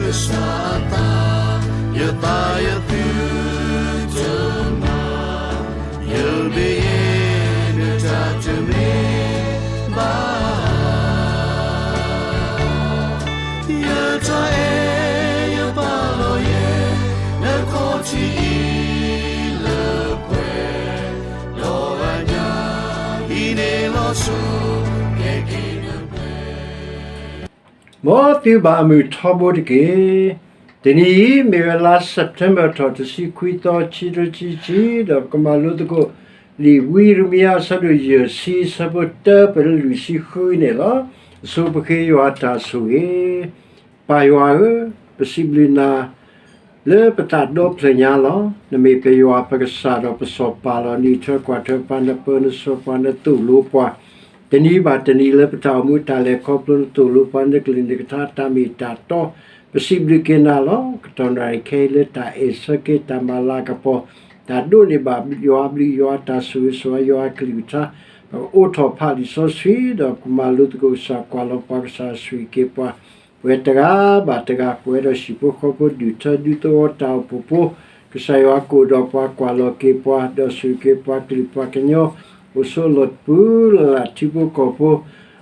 ကစၢ်အသး, ယသးယသုတမၤ, ယမ့ၢ်ယဲ နတၢ်တမ့ၢ်ဘၣ် ယတၢ်အဲၣ်ယပာ်လီၤယဲ နခီၣ်ထံးအံၤလၢပှဲၤ, ဒီးအညၣ်အံၤန့ၣ်လီၤဆီ ကဲက့ၤနပှဲၤ မ်သုဘၣ်အမုာ်ထီဘိတက့ၢ်. တနံၤအံၤ မ့ၢ်ဝဲလါ September ထီၣ်တဆံခွံသီ ခံကထိခံဆံခံ ဒီးပကမၤလိသကိး လံာ်ဝံယံးရမံယၤ အဆၢဒိၣ်ယဲၢ်ဆံ အဆၢဖိတၢပၢၢ်လၢလွံၢ်ဆံဃုန့ၣ်လီၤ. အဆိပဃ့ယွၤအတၢ်ဆိၣ်ဂ့ၤ, ပၢ်ယွၤဧၢ, ပစံးဘျုးနၤ လၢပသးဒီဖျၢၣ်ညါလီၤ. နမ့ၢ်ပယွၤပကစၢ်ဒီးပစီၤပၤလီၤ. နအံးထွဲကွၢ်ထွဲပှၤ, နပၢနစီၤပှၤ, နသိၣ်လိပှၤ တနံၤဘၣ်တနံၤလၢပတၢ်အိၣ်မူအတၢ်လဲၤခီဖျိ နသိၣ်လိပှၤ နကလုၢ်နကထါတၢ်မ့ၢ်တၢ်တီ, ပစံးဘျုးက့ၤနၤလီၤ. ကတီၢ်နၣ်ရံၣ်ခဲအံၤလၢတၢ်အဲၣ်ဆၢက့ၤ တၢ်မၤလၤကပီၤ, တၢ်ဒိးန့ၢ်ဘၣ်ယွၤအဘျုး ယွၤအတၢ်ဆိၣ်ဂ့ၤဆိၣ်ဝါ ယွၤအကလုၢ်ကထါ, ပကအိးထီၣ်ဖးလံာ်စီဆှံ ဒီးပကမၤလိသကိး ကစၢ်ကွၢ်လီၤပှၤ ကစၢ်ဆိၣ်ဂ့ၤက့ၤပှၤ ပဝဲတဂၤဘၣ်တဂၤ ပဝဲဒီးဟံၣ်ဖိဃီဖိ ဒူၣ်ထၢဒူသဝီတၢ်အိၣ်ဖှိၣ်ဖိ, ကစၢ်ယွၤကအိၣ်ဒီးပှၤ ကွၢ်လီၤက့ၤပှၤ ဒီးဆိၣ်ဂ့ၤက့ၤပှၤကလုာ်ပှၤကညီ, အိၣ်ဆိးလီၢ်တပူၤလၢ်လၢ် ထံဖိကီၢ်ဖိ,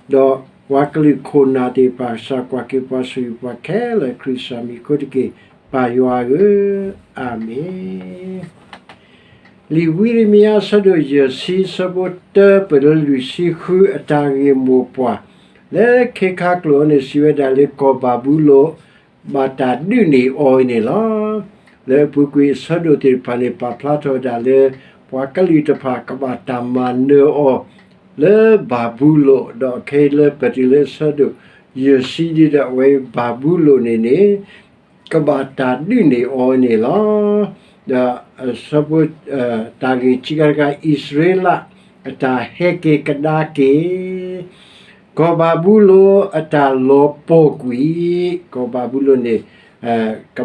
ဒီးပှၤကလုာ်ခိၣ်နၢ်သ့ၣ်တဖၣ် ကစၢ်ကွၢ်က့ၤပှၤဆိၣ်ဂ့ၤပှၤခဲလၢာ် ခရံာ်ကစၢ်မံၤအဃိတက့ၢ်, ပၢ်ယွၤဧၢ, အၤမ့ၣ်. လံာ်ဝံယံးရမံယၤ အဆၢဒိၣ်ယဲၢ်ဆံ အဆၢဖိတၢပၢၢ်လၢလွံၢ်ဆံဃု အတၢ်ဂ့ၢ်မိၢ်ပှၢ် လၢခဲခါကျိာ်အံၤန့ၣ် စံးဝဲဒၣ်လၢ ကီၢ်ဘၤဘူလိၣ် ဘၣ်တၢ်ဒုးန့ၢ်အီၤအံၤန့ၣ်လီၤ. လၢအပူၤကွံာ်အဆၢဒိၣ်သ့ၣ်တဖၣ်န့ၣ် ပာ်ဖျါထီၣ်ဝဲဒၣ်လၢ ပှၤကလုာ်တဖၣ်ကဘၣ်တၢ်မၤနၢၤအီၤ လၢဘၤဘူလိၣ်, ဒီးခဲအံၤလၢပတုၤလၢအဆၢဒိၣ်ယဲၢ်ဆံဒီး အဝဲဘၤဘူလိၣ်န့ၣ်န့ၣ် ကဘၣ်တၢ်ဒုးန့ၢ်အီၤန့ၣ်လီၤ. ဒီးအဆၢဖိ တၢ်ဂ့ၢ်ခံခါတခါ အံၣ်စရ့လးအတၢ်ဟဲက့ၤကဒါက့ၤ, ကီၢ်ဘၤဘူလိၣ်အတၢ်လီၤပှီၢ်ကွံာ်, ကီၢ်ဘၤဘူလိၣ်န့ၣ်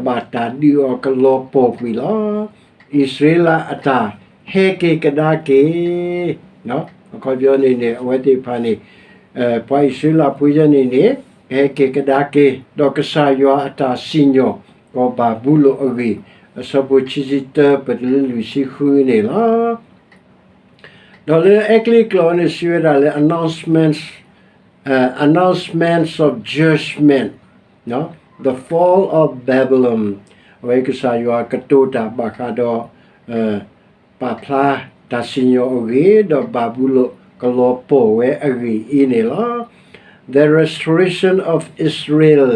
ကဘၣ်တၢ်ဒုးအီၤကလီၤပှီၢ်ကွံာ်လီၤ. အံၣ်စရ့လးအတၢ်ဟဲက့ၤကဒါက့ၤ, အခီပညီန့ၣ်န့ၣ် အဝဲသ့ၣ်တဖၣ်န့ၣ် ပှၤအံၣ်စရ့လးဖိယဲန့ၣ်န့ၣ် ကဟဲက့ၤကဒါက့ၤ ဒီးကစၢ်ယွၤအတၢ်စံၣ်ညီၣ် ကီၢ်ဘၤဘူလိၣ်အဂ့ၢ်, အဆၢဖိခံဆံတၢပၢၢ်တုၤလၢလွံၢ်ဆံဃုန့ၣ်လီၤ. ဒီးလၢအဲကလံးကျိာ်န့ၣ် စံးဝဲဒၣ်လၢ announcements, announcements of judgment, the fall of Babylon, အဝဲကစၢ်ယွၤကတိၤတၢ်ဘၣ်ဃးဒီး ပာ်ဖျါတၢ်စံၣ်ညီၣ်အဂ့ၢ် ဒီးဘၤဘူလိၣ်ကလီၤပှီၢ်ဝဲအဂ့ၢ်အံၤန့ၣ်လီၤ. The restoration of Israel,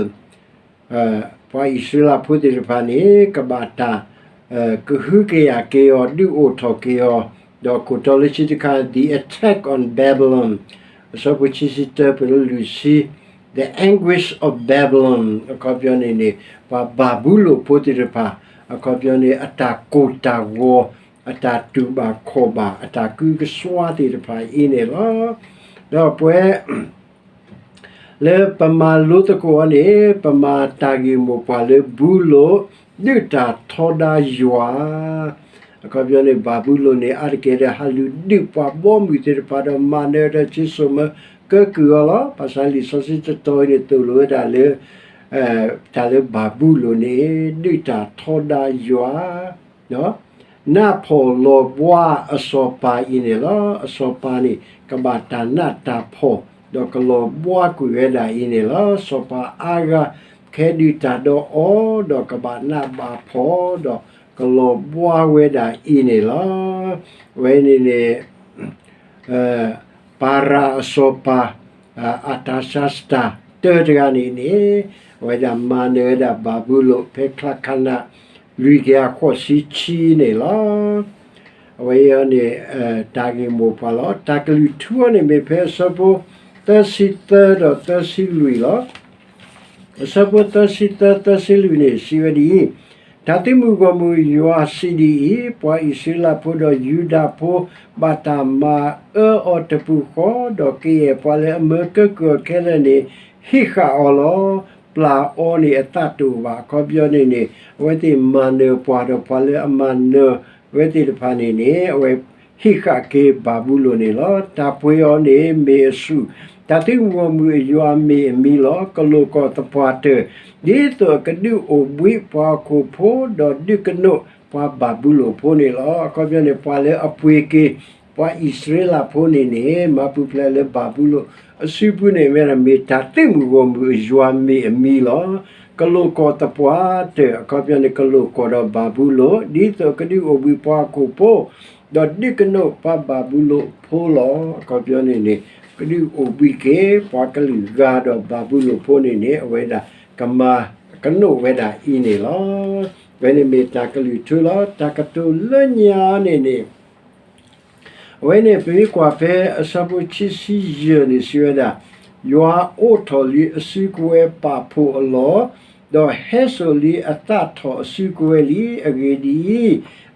ပှၤအံၣ်စရ့လးဖိသ့ၣ်တဖၣ်န့ၣ် ကဘၣ်တၢ် ကဟုကယာ်က့ၤအီၤ ဒုးအိၣ်ထီၣ်က့ၤအီၤ, ဒီးခိၣ်တီလၢဆံတခါ The Attack on Babylon, အဆၢဖိခံဆံတၢပၢၢ်လၢလွံၢ်ဆံ, The anguish of Babylon, အခီပညီန့ၣ်န့ၣ် ပှၤဘၤဘူလိၣ်ဖိသ့ၣ်တဖၣ် အခီပညီန့ၣ် အတၢ်ကိၢ်တၢ်ဂီၤ အတၢ်တူၢ်ဘၣ်ခီၣ်ဘၣ် အတၢ်ကုကစွါသ့ၣ်တဖၣ်အံၤန့ၣ်လီၤ. ဒီးပဝဲ လၢပမၤလိသကိးအီၤန့ၣ် ပမၤတၢ်ဂ့ၢ်မိၢ်ပှၢ်လၢ ဘူလိၣ်ဒုးတၢ်ထီဒါယွၤ, အခီပညီန့ၣ် ဘၤဘူလိၣ်န့ၣ် အါတက့ၢ်ဒီး ဟးလူၤဒုးပှၤဘီမုၢ်သ့ၣ်တဖၣ် ဒီးမၤနၢၤတၢ် ဆ့စိာ်မၢကဲကုၢ်အီၤလီၤ. ဘၣ်ဆၣ်လံာ်စီဆှံတတီၤအံၤန့ၣ် သိၣ်လိဝဲဒၣ်လၢ တၢ်လၢဘၤဘူလိၣ်န့ၣ် ဒုးတၢ်ထီဒါယွၤ နးဖှီၣ်လီၤဘှါအစီၤပၤအံၤန့ၣ်လီၤ. အစီၤပၤန့ၣ် ကဘၣ်တၢ်နးတၢ်ဖှီၣ် ဒီးကလီၤဘှါကွံာ်ဝဲဒၣ်အံၤန့ၣ်လီၤ. စီၤပၤအါဂၤ ကဟဲဒုးတၢ်ဒီးအီၤ ဒီးကဘၣ်နးဘၣ်ဖှီၣ် ဒီးကလီၤဘှါဝဲဒၣ်အံၤန့ၣ်လီၤ. အဝဲန့ၣ်န့ၣ် ပၤရၤအစီၤပၤ အတၢ်ဆါစတၢ်တၢတဂၤန့ၣ်န့ၣ် အဝဲဒၣ်မၤနၢၤဝဲဒၣ်ဘၤဘူလိၣ် ဖဲချါခါနး လွံၢ်ကယၤဃိးဆံဆံန့ၣ်လီၤ. အဝဲအံၤန့ၣ် တၢ်ဂ့ၢ်မိၢ်ပှၢ်လီၤ. တၢ်ကလုၢ်ထူအီၤန့ၣ်မ့ၢ်ဖဲအဆၢဖိ သၢဆံသၢဒီးသၢဆံလွံၢ်လီၤ. အဆၢဖိသၢဆံသၢ သၢဆံလွံၢ်န့ၣ် စံးဝဲဒ်အံၤ, တၢ်သုးမုၢ်ဂီၢ်မုၢ်ယွၤစံးဒ်အံၤ, ပှၤအံၣ်စရ့လးဖိဒီးယူဒၤဖိ ဘၣ်တၢ်မၤအၢအီၤတပူၤဃီ, ဒီးကယဲၢ်ပှၤလၢအမၢကဲကုၢ်အီၤခဲလၢာ်န့ၣ် ဟံးဃာ်အီၤလီၤ. ပျၢ်အီၤန့ၣ်အသးတအိၣ်ဘၣ်. အခီပညီန့ၣ်န့ၣ် အဝဲသ့ၣ်မၤနၢၤပှၤဒီး ပှၤလၢအမၤနၢၤအဝဲသ့ၣ်တဖၣ်န့ၣ်န့ၣ် အဝဲဟံးဃာ်က့ၤဘၤဘူလိၣ်န့ၣ်လီၤ. တၢ်ပှ့ၤအီၤန့ၣ်မ့ၢ်အဆူၣ်, တၢ်သုးမုၢ်ဂီၢ်မုၢ်အယွၤမ့ၢ်အမံၤလီၤ. ကလိာ်ကွီၢ်သပှၢ်တၢၢ်, ဒ်သိးအကဒုးအိၣ်ဘှံးပှၤဟီၣ်ခိၣ်ဖိ, ဒီးဒုးကနိးပှၤဘၤဘူလိၣ်ဖိန့ၣ်လီၤ. အခီပညီန့ၣ် ပှၤလၢအပှ့ၤက့ၤ ပှၤအံၣ်စရ့လးဖိန့ၣ်န့ၣ် မၤပူၤဖျဲးလၢဘၤဘူလိၣ်အစုပူၤန့ၣ် မ့ၢ်ဒၣ်မ့ၢ်တၢ်သုးမုၢ်ဂီၢ်မုၢ်အယွၤမ့ၢ်အမံၤလီၤ. ကလိာ်ကွီၢ်သပှၢ်တၢၢ်, အခီပညီန့ၣ် ကလိာ်ကွီၢ်ဒီးဘၤဘူလိၣ်, ဒ်သိးအကဒုးအိၣ်ဘှံးပှၤဟီၣ်ခိၣ်ဖိ ဒီးဒုးကနိးပှၤဘၤဘူလိၣ်ဖိလီၤ. အခီပညီန့ၣ်န့ၣ် ကဒုးအိၣ်ဘှံးက့ၤ ပှၤကလုာ်ဂၤဒီးဘၤဘူလိၣ်ဖိန့ၣ်န့ၣ် အဝဲဒၣ်ကမၤကနိးဝဲဒၣ်အံၤန့ၣ်လီၤ. အဝဲန့ၣ်မ့ၢ်တၢ်ကလုၢ်ထူလီၤ. တၢ်ကတိၤလၢညါန့ၣ်န့ၣ် အဝဲန့ၣ် ပမ့ၢ်ကွၢ်ဖဲအဆၢဖိခံဆံယဲၢ်န့ၣ် စံးဝဲဒၣ်, ယွၤအိးထီၣ်လံအစုကဝဲၤပာ်ဖှိၣ်အလီၢ်, ဒီးဟဲစိာ်လံအသးထီၣ်အစုကဝဲၤလံ. အဂ့ၢ်ဒ်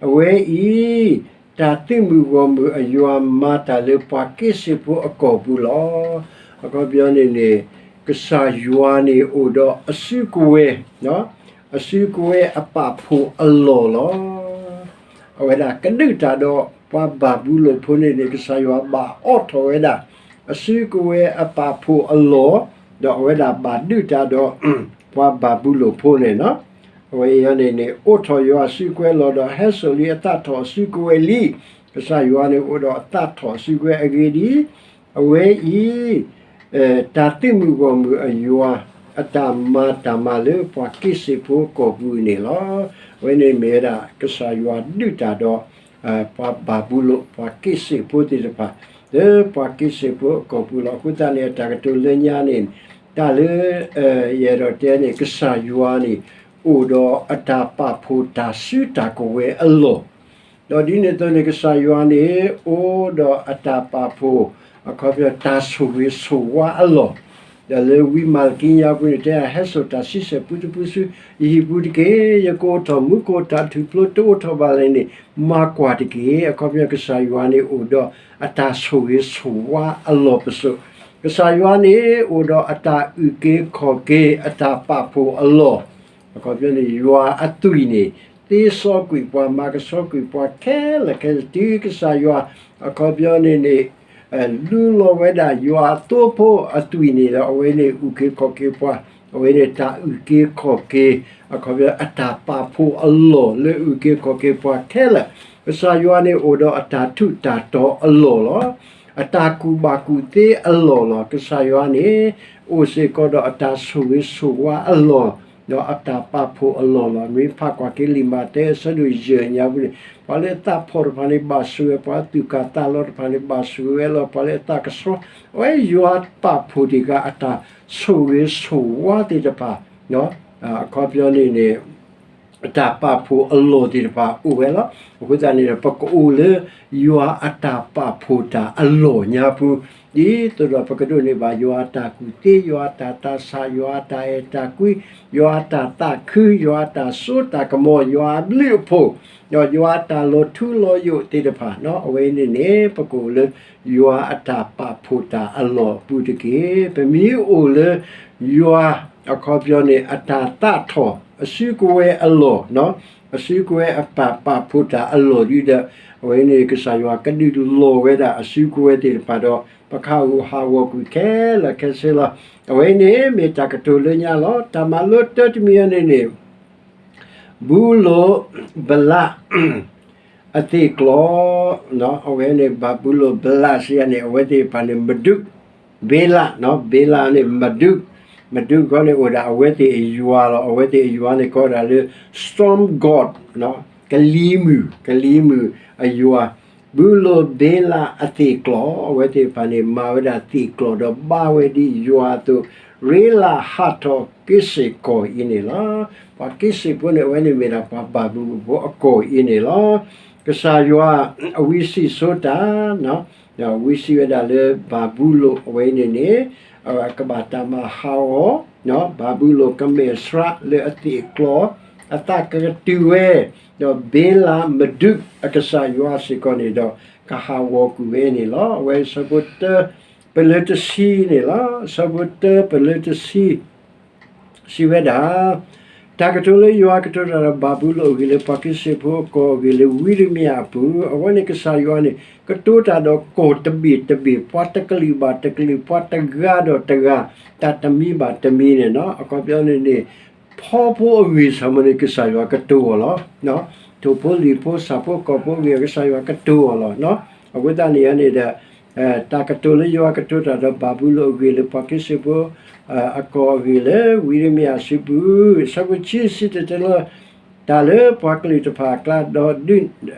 အံၤ, အဝဲအံၤ တၢ်သုးမုၢ်ဂီၢ်မုၢ်အယွၤမၤတၢ်လၢပှၤက့စ့ၣ်ဖိအကီၢ်ပူၤလီၤ. အခီပညီန့ၣ်န့ၣ် ကစၢ်ယွၤန့ၣ်အိၣ်ဒီးအစုကဝဲၤ, အစုကဝဲၤအပာ်ဖှိၣ်အလီၢ်လီၤ. အဝဲဒၣ်ကဒုးတၢ်ဒီးပှၤဘၤဘူလိၣ်ဖိန့ၣ်န့ၣ် ကစၢ်ယွၤဘၣ်အိးထီၣ်ဝဲဒၣ် အစုကဝဲၤအပာ်ဖှိၣ်အလီၢ်, ဒီးအဝဲဒၣ်ဘၣ်ဒုးတၢ်ဒီး ပှၤဘၤဘူလိၣ်ဖိန့ၣ်လီၤ. အဝဲအံၤန့ၣ်န့ၣ် အိးထီၣ်ယွၤအစုကဝဲၤလီၢ် ဒီးဟဲစိာ်လံအသးထီၣ်အစုကဝဲၤလံ. ကစၢ်ယွၤန့ၣ်အိၣ်ဒီးအသးထီၣ်အစုကဝဲၤအဂ့ၢ်ဒ်အံၤ, အဝဲအံၤ တၢ်သုးမုၢ်ဂီၢ်မုၢ်အယွၤ အတၢ်မၤတၢ်မၤလၢပှၤက့စ့ၣ်ဖိကီၢ်ပူၤန့ၣ်လီၤ. အဝဲန့ၣ်မ့ၢ်ဝဲဒၣ် ကစၢ်ယွၤဒုးတၢ်ဒီး ပှၤဘၤဘူလိၣ် ပှၤက့စ့ၣ်ဖိသ့ၣ်တဖၣ် လၢပှၤက့စ့ၣ်ဖိအကီၢ်ပူၤလီၤ. အဃိသတးန့ၣ် တၢ်ကတိၤလၢညါန့ၣ် တၢ်လၢ ယအဲၣ်ဒိးတဲန့ၣ် ကစၢ်ယွၤန့ၣ် အိၣ်ဒီးအတၢ်ပာ်ဖှိၣ်တၢ်စုတၢ်ကဝဲၤအလီၢ် ဒီးဒ်န့ၣ်အသိးန့ၣ် ကစၢ်ယွၤန့ၣ် အိၣ်ဒီးအတၢ်ပာ်ဖှိၣ် အခီပညီ တၢ်ဆိၣ်ဂ့ၤဆိၣ်ဝါအလီၢ်, ဒီးလၢဝံမၤလကံညါပူၤန့ၣ် တဲ ဟဲစိာ်တၢ်ဆံဆဲၣ်ပူတပူဆူယဟံၣ်ပူၤတက့ၢ်. ယကအိးထီၣ်မူခိၣ် တၢ်ထူၣ်ဖျိတအိးထီၣ်ဘၣ်လဲၣ်န့ၣ် မၤကွၢ်တက့ၢ်. အခီပညီ ကစၢ်ယွၤန့ၣ်အိၣ်ဒီးအတၢ်ဆိၣ်ဂ့ၤဆိၣ်ဝါအလီၢ်ပစိာ်, ကစၢ်ယွၤန့ၣ်အိၣ်ဒီးအတၢ်အုၣ်က့ၤခီၣ်က့ၤ အတၢ်ပာ်ဖှိၣ်အလီၢ် အခီပညီန့ၣ် ယွၤအသွံၣ်န့ၣ် သ့စီကွံာ်ပှၤ မၤကဆှီကွံာ်ပှၤခဲလၢာ်ခဲဆ့ တုၤကစၢ်ယွၤ အခီပညီန့ၣ်န့ၣ် လူလီၤဝဲဒၣ်ယွၤအသိဖိအသွံၣ်န့ၣ်ဒီး အဝဲန့ၣ်အုၣ်က့ၤခီၣ်က့ၤပှၤ, အဝဲန့ၣ်တၢ်အုၣ်က့ၤခီၣ်က့ၤ အခီပညီအတၢ်ပာ်ဖှိၣ်အလီၢ်လၢအုၣ်က့ၤခီၣ်က့ၤပှၤခဲလၢာ်, ကစၢ်ယွၤန့ၣ်အိၣ်ဒီးအတၢ်ထူးတၢ်တီၤအလီၢ်လီၤ. အတၢ်ကူၣ်ဘၣ်ကူၣ်သ့အလီၢ်လီၤ. ကစၢ်ယွၤန့ၣ် အိၣ်စ့ၢ်ကီးဒီးအတၢ်ဆိၣ်ဂ့ၤဆိၣ်ဝါအလီၢ်, ဒီးအတၢ်ပာ်ဖှိၣ်အလီၢ်လီၤ. မ့ၢ်ဖးကွၢ်က့ၤလံာ်မးသဲအဆၢဒိၣ်ယဲၢ်ညါပူၤန့ၣ် ပှၤလၢအသးဖှီၣ်တဖၣ်န့ၣ် ဘၣ်ဆိၣ်ဂ့ၤ, ပှၤသူၣ်ကၢ်သးလီၤတဖၣ်န့ၣ် ဘၣ်ဆိၣ်ဂ့ၤဝဲလီၤ. ပှၤလၢအသးကဆှီ, အဝဲယွၤပာ်ဖှိၣ်တ့ၢ်ဃာ်အတၢ်ဆိၣ်ဂ့ၤဆိၣ်ဝါသ့ၣ်တဖၣ် အခီပညီန့ၣ်န့ၣ် အတၢ်ပာ်ဖှိၣ်အလီၢ်သ့ၣ်တဖၣ်အိၣ်ဝဲလီၤ. အဃိသတးန့ၣ်ဒီး ပကအိၣ်လၢယွၤအတၢ်ပာ်ဖှိၣ်တၢ်အလီၢ်ညါပူၤ, ဒ်သိးဒီးပကဒိးန့ၢ်ဘၣ်ယွၤအတၢ်ကူၣ်သ့, ယွၤအတၢ်သးဆး, ယွၤအတၢ်အဲၣ်တၢ်ကွံ, ယွၤအတၢ်သးခု, ယွၤအတၢ်စိတၢ်ကမီၤ, ယွၤအဘျုးအဖှိၣ်, ယွၤအတၢ်လီၤထူလီၤယိာ်သ့ၣ်တဖၣ်, အဝဲန့ၣ်န့ၣ် ပကအိၣ်လၢယွၤအတၢ်ပာ်ဖှိၣ်တၢ်အလီၢ်အပူၤတက့ၢ်. ပမ့ၢ်အိၣ်လၢယွၤ အခီပညီန့ၣ် အတၢ်သးထီၣ် အစုကဝဲၤအလီၢ်, အစုကဝဲၤအပာ်ပာ်ဖှိၣ်တၢ်အလီၢ်ဒ်ဒီး အဝဲန့ၣ် ကစၢ်ယွၤကဒုးလီၤဝဲဒၣ်အစုကဝဲၤသ့ၣ်တဖၣ်ဒီး ပကဟးဂူာ်ဟးဂီၤကွံာ်ခဲလၢာ်ခဲဆ့လီၤ. အဝဲန့ၣ်မ့ၢ်တၢ်ကတိၤလၢညါလီၤ. တၢ်မၤလိတၢတမံၤအံၤန့ၣ်န့ၣ် ဘူလိၣ်ဘလး အသ့ၣ်ကျီၤ, အဝဲန့ၣ် ဘၤဘူလိၣ်ဘလးစံးယၤန့ၣ် အဝဲသ့ၣ်တဖၣ်န့ၣ် မဒုး, ဘ့လး, ဘ့လးန့ၣ် မဒုး, မဒုးခီန့ၣ်အိၣ်ဒၣ်အဝဲသ့ၣ်အယွၤလီၤ. အဝဲသ့ၣ်အယွၤန့ၣ်ကိးဒၣ်လၢ storm god, ကလံၤမုၢ်, ကလံၤမုၢ်အယွၤ, ဘူလိၣ်ဘ့လးအသ့ၣ်ကျီၤ, အဝဲသ့ၣ်တဖၣ်န့ၣ် မၤဝဲဒၣ်သ့ၣ်ကျီၤဒီးဘါဝဲဒ်ယွၤအသိး, ရ့လးဟးထီၣ်က့စ့ၢ်ကီးအံၤန့ၣ်လီၤ. ပှၤက့စ့ၢ်ဖိန့ၣ် အဝဲန့ၣ်မ့ၢ်ဒၣ်ပှၤဘၤဘူလိၣ်ဖိအကီၢ်အံၤန့ၣ်လီၤ. ကစၢ်ယွၤအဝံစံၣ်စိတၢ် ဝံစံၣ်ဝဲဒၣ်လၢဘၤဘူလိၣ်အဝဲန့ၣ်န့ၣ် ကဘၣ်တၢ်မၤဟးဂီၤ, ဘၤဘူလိၣ်ကမဲာ်ဆှးလၢအသ့ၣ်ကျီၤ, အသးကကတုၤဝဲ, ဒီးဘ့လးမဒုးအကစၢ်ယွၤစ့ၢ်ကီးန့ၣ်ဒီး ကဟးဂီၤကွံာ်ဝဲန့ၣ်လီၤ. အဝဲဆၢဖိတၢ ပလၢတဆံန့ၣ်လီၤ. ဆၢဖိတၢ ပလၢတဆံ စံးဝဲဒၣ် တၢ်ကတိၤလၢယွၤကတိၤတၢ်ဒီးဘၤဘူလိၣ်အဂ့ၢ် လၢပှၤခ့ၣ်စ့ၣ်ဖိအကီၢ်အဂ့ၢ် လၢဝံရမံယၤအပူၤ, အဝဲန့ၣ်ကစၢ်ယွၤန့ၣ် ကတိၤတၢ်ဒီးကီၢ်တဘ့ၣ်တဘ့ၣ်, ပှၤတကလုာ်ဘၣ်တကလုာ်, ပှၤတဂၤဒီးတဂၤ, တၢ်တမံၤဘၣ်တမံၤန့ၣ်, အခီပညီန့ၣ်န့ၣ် ဖီဖိအဂ့ၢ်စ့ၢ်မ့ၢ်န့ၣ် ကစၢ်ယွၤကတိၤအီၤလီၤ. ထိၣ်ဖိလံၣ်ဖိ ဆၣ်ဖိကီၢ်ဖိအဂ့ၢ် ကစၢ်ယွၤကတိၤအီၤလီၤ. အဃိသတးန့ၣ်န့ၣ်ဒီး တၢ်ကတိၤလၢယွၤကတိၤတၢ်ဒီးဘၤဘူလိၣ်အဂ့ၢ် လၢပှၤခ့ၣ်စ့ၣ်ဖိအကီၢ်အဂ့ၢ် လၢဝံရမံယၤအစုပူၤ, ဆၢဖိခံ စံၣ်တဲၤတဲလီၤတၢ်လၢပှၤကလုာ်တဖၣ်အကျါ, ဒီး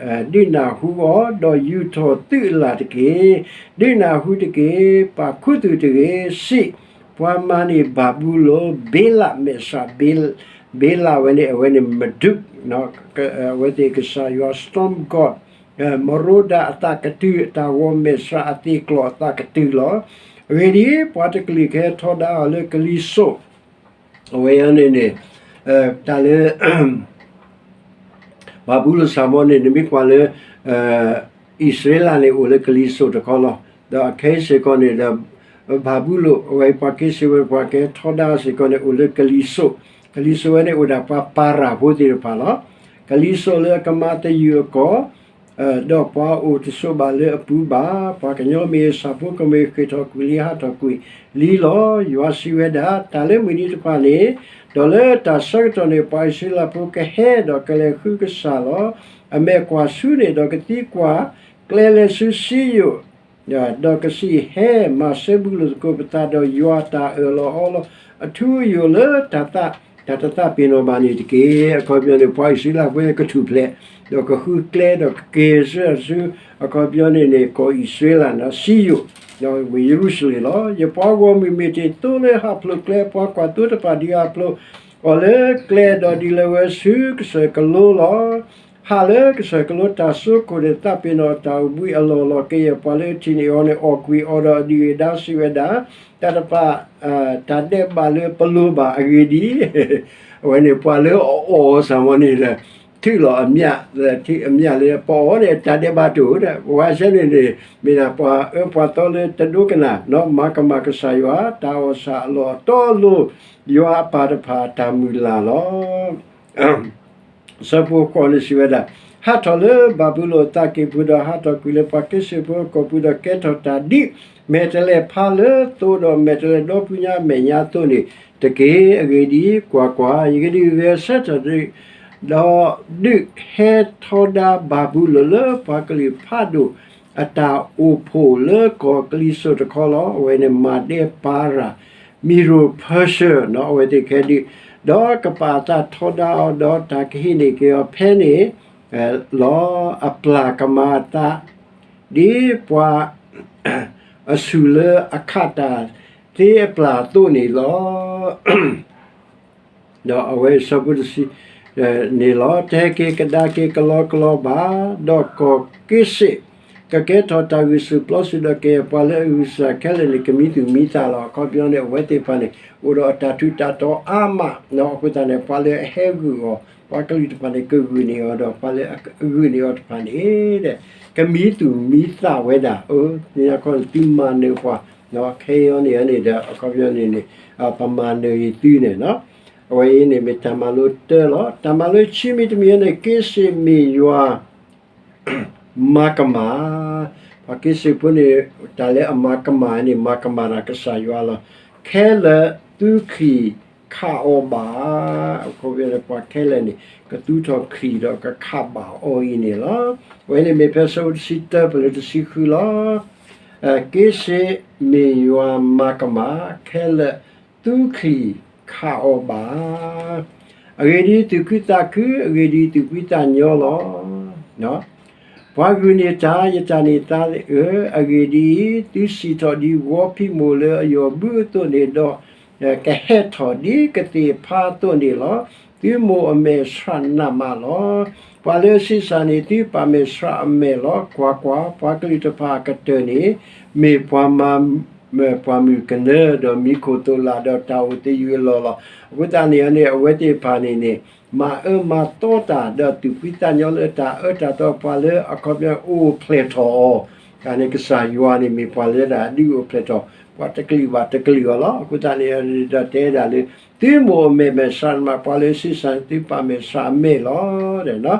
ဒုးနၢ်ဟူအီၤ, ဒီးယူာ်ထီၣ်သုအလၢ်တက့ၢ်. ဒုးနၢ်ဟူတက့ၢ်, ပာ်ခူသူၣ်တဂ့ၤ, စံး, ပှၤမၤန့ၢ်ဘၤဘူလိၣ် ဘ့လးမဲာ်ဆှး, ဘ့လးဝဲန့ၣ် အဝဲန့ၣ်မဒုး, အဝဲသ့ၣ်ကစၢ်ယွၤ storm god, မရိဒးအသးကတုၤ, အတၢ်ဂီၤမဲာ်ဆှးအသ့ၣ်ကျီၢ်အသးကတုၤလီၤ. အဂ့ၢ်ဒ်အံၤ, ပှၤတကလုာ်ကဟဲထီဒါအီၤလၢကလံၤစိး, အဝဲအံၤန့ၣ်န့ၣ် တၢ်လၢ ဘၤဘူလိၣ်စ့ၢ်မ့ၢ်န့ၣ် နမ့ၢ်ကွၢ်လၢ အံၣ်စရ့လးန့ၣ် အိၣ်လၢကလံၤစိးတခီလီၤ. ဒီးအခဲအံၤစ့ၢ်ကီးန့ၣ်ဒီး ဘၤဘူလိၣ် အဝဲပှၤခ့ၣ်စ့ၣ်ဖိ ပှၤကဟဲထီဒါစ့ၢ်ကီးန့ၣ် အိၣ်လၢကလံၤစိး, ကလံၤစိးဝဲန့ၣ်အိၣ်ဒၣ်ပှၤပၤရၤဖိသ့ၣ်တဖၣ်လီၤ. ကလံၤစိးလၢအကမၤသယုၢ်အကီၢ် ဒီးပှၤအိၣ်တဆိးဘၣ်လၢအပူၤဘၣ်, ပှၤကညီမ့ၢ်ဂ့ၤ ဆၣ်ဖိကီၢ်ဖိမ့ၢ်ဂ့ၤ ဃ့ၢ်ထီၣ်ကွံာ်လံ ဟးထီၣ်ကွံာ်လံလီၤ. ယွၤစံးဝဲဒၣ်, တၢ်လၢမုၢ်နံၤတဖၣ်န့ၣ်, ဒီးလၢတၢ်ဆၢကတီၢ်န့ၣ် ပှၤအံၣ်စရ့လးဖိကဟဲဒီးကလဲၤဃုကစၢ်လီၤ. အမဲာ်ကွၢ်ဆူန့ၣ်ဒီးကသံကွၢ်, ကျဲလဲၤဆူစံယိၣ်, ဒီးကစံး, ဟဲမၤစၢၤဘူလိၣ်သကိးပသးဒီးယွၤအတၢ်အၢၣ်လီၤအီလီၤ အထူအယိာ်လၢတၢ်သး, တၢ်တသးပ့ၤနီၣ်ဘၣ်န့ၣ်တက့ၢ်. အခီပညီန့ၣ် ပှၤအံၣ်စရ့လးဖိကထူၣ်ဖျဲး, ဒီးကဃုကျဲဒီးကက့ၤဆူ, အခီပညီန့ၣ်န့ၣ် ကီၢ်အံၣ်စရ့လးန့ၣ် စံယိၣ်, ဝ့ၢ်ယရူၤၡလ့ၣ်လီၤ. ယပှၤဂီၢ်မုၢ်မ့ၢ်တ့ၢ်သိလၢဟးဖျိးကျဲ, ပှၤကွၢ်သိတဖၣ်ဒံးဟးဖျိးအီၤလၢကျဲဒီးဒ်လဲၣ်ဝဲဆူကစၢၢ်ကလိလီၤ. ဟးလၢကစၢၢ်ကလိတၢ်စိခိၣ်န့ၣ် သးပ့ၤနီၣ်အတၢ်အိၣ်ဘှံးအလီၢ်လီၤ. ကယဲၢ်ပှၤလၢအထံၣ်န့ၢ်အီၤန့ၣ် အီၣ်ကွံာ်အီၤဒီးအဒုၣ်အဒါစံးဝဲဒၣ်, တၢ်တဖၣ် တၢ်ဒဲးဘးလၢပလိၤဘၣ်အဂ့ၢ်ဒ်အံၤ, အဝဲန့ၣ်ပှၤလၢအအီၣ်စ့ၢ်မ့ၢ်န့ၣ်ဒီး ထုးလီၤအမျး, ထုးအမျးလၢပအီၣ်န့ၣ် တၢ်ဒဲးဘးတအိၣ်ဒီး ပဝဲဆဲန့ၣ်န့ၣ် မ့ၢ်ဒၣ်ပှၤအၢပှၤသီလၢတဒိကနၣ်, မၤကမၣ်ကစၢ်ယွၤ တၢ်အီၣ်ဆၣ်အလီၢ်အတီအလိၤ, ယွၤအပၢ်တဖၣ်အတၢ်မုၢ်လၢ်လီၤ. ဆၢဖိဃိးန့ၣ်စံးဝဲဒၣ်, ဟးထီၣ်လၢဘၤဘူလိၣ်အသးကံၢ်ပူၤဒီး ဟးထီၣ်ကွံာ်လၢပှၤခ့ၣ်စ့ၣ်ဖိအကီၢ်ပူၤဒီး ကဲထီၣ်တၢ်ဒ်မဲာ်တဲးလဲးဖးလၢသိဒီးမဲာ်တဲးလဲးဒီဖုညါအမဲာ်ညါအသိးန့ၣ်တက့ၢ်. အဂ့ၢ်ဒ်အံၤ, ကွၢ်ကွၢ်, ယကဒုးဂဲၤဆၢထၢၣ်ဒီး ဒုးဟဲထီဒါဘၤဘူလိၣ်လၢပှၤကလုာ်ဖးဒိၣ်အတၢ်အိၣ်ဖှိၣ်လၢကီၢ်ကလံၤစိးတခီလီၤ. အဝဲန့ၣ်မၤဒဲပၤရၤ, Medo-Persia အဝဲသ့ၣ်ကဟဲဒုး, ဒီးကပာ်အသးထီဒါအီၤ ဒီးတၢ်ကဟံးန့ၢ်က့ၤအီၤဖဲန့ၣ်လီၤ. အပျၢ်ကမၤအသး ဒ်ပှၤအဆူၣ်လၢအခးတၢ်သ့အပျၢ်အသိးန့ၣ်လီၤ. ဒီးအဝဲအံၤဆၢဖိတဆံန့ၣ်လီၤ. တဟဲက့ၤကဒါက့ၤကလီကလီဘၣ်, ဒီးကီၢ်က့စ့းကကဲထီၣ်တၢ်ဂုာ်ဆူၣ်ပျီဆူၣ်, ဒီးကယဲၢ်ပှၤလၢအဂုာ်ဆူၣ်ခဲလၢာ်န့ၣ် ကမံသူၣ်မံသးလီၤ. အခီပညီန့ၣ် အဝဲသ့ၣ်တဖၣ်န့ၣ် အိၣ်ဒီးအတၢ်ထူးတၢ်တီၤအါမး, အဃိသတးန့ၣ် ပှၤလၢအဟဲဂုာ်အီၤ, ပှၤကလုာ်တဖၣ်န့ၣ် ကဂုာ်န့ၢ်အီၤဒီး ပှၤလၢအဂုာ်န့ၢ်အီၤတဖၣ်န့ၣ် ကမံသူၣ်မံသးဝဲဒၣ်, သ့ၣ်ညါခီန့ၣ် သုမၤနၢၤပှၤ, ခဲအံၤန့ၣ်န့ၣ်ဒီး အခီပညီန့ၣ်န့ၣ် ပမၤနၢၤအံၤသုန့ၣ်လီၤ. အဝဲအံၤန့ၣ်မ့ၢ်တၢ်မၤလိတၢလီၤ. တၢ်မၤလိဆံမံၤတမံၤန့ၣ် က့စ့ၣ်မ့ၢ်ယွၤ မၤကမၣ်, ပှၤက့စ့ၣ်ဖိန့ၣ် တၢ်လၢအမၤကမၣ်န့ၣ် မၤကမၣ်တၢ်ကစၢ်ယွၤလီၤ. ခဲလၢာ်သုချံၣ်ခးအီၤဘၣ်, အခီပညီန့ၣ် ပှၤခဲလၢာ်န့ၣ် ကသူထီၣ်ချံၣ်ဒီးကခးဘၣ်အီၤအံၤန့ၣ်လီၤ. အဝဲန့ၣ်မ့ၢ်ဖဲဆၢဖိတဆံတၢပလၢတဆံဃုလီၤ. က့စ့ၣ်မ့ၢ်ယွၤမၤကမၣ်, ခဲလၢာ်သုချံၣ်ခးအီၤဘၣ်. အဂ့ၢ်ဒ်အံၤ, သူၣ်ခုသးခု, အဂ့ၢ်ဒ်အံၤ, သူၣ်ဖှံသးညီလီၤ. ပှၤဂုာ်န့ၢ်တၢ်, ယတၢ်န့ၢ်သါဧၢ, အဂ့ၢ်ဒ်အံၤ, သုစံၣ်ထီၣ်ဒ်ဝီဖံးမိၢ်လၢအယီၢ်ဘုအသိးန့ၣ်ဒီး ကဟဲထီၣ်ဒ်ကသ့ၣ်ဖါအသိးန့ၣ်လီၤ. သုမိၢ်အမဲာ်ဆှးနးမးလီၤ. ပှၤလၢအဆံးစၢ်န့ၣ် သုပၢ်မဲာ်ဆှးအမဲာ်လီၤ. ကွၢ်ကွၢ်, ပှၤကလုာ်တဖၣ်အကတၢၢ်န့ၣ် မ့ၢ်ပှၤမၤမုၢ်ကနၢဒီးမံခိၣ်သိးလးဒီးတၢ်အိၣ်သယုၢ်အလီၢ်လီၤ. အဃိသတးန့ၣ်န့ၣ် အဝဲသ့ၣ်တဖၣ်န့ၣ်န့ၣ် မၤအၢမၤသီတၢ်ဒီးသူၣ်ဖှံသးညီလၢတၢ်အၢတၢ်သီ ပှၤလၢအခီပညီအိၣ်ဖျဲၣ်ထီၣ်အီၤ, တၢ်န့ၣ်ကစၢ်ယွၤန့ၣ်မ့ၢ်ပှၤလၢဒၣ်ဒုးအိၣ်ဖျဲၣ်ထီၣ်, ပှၤတကလုာ်ဘၣ်တကလုာ်အီၤလီၤ. အဃိသတးန့ၣ်ဒီးတဲဒၣ်လၢ သုမိၣ်အမဲာ်မဲာ်ဆှးတမး, ပှၤလၢဆံးစၢ်န့ၣ် သုပၢ်မဲာ်ဆှးအမဲာ်လီၤ.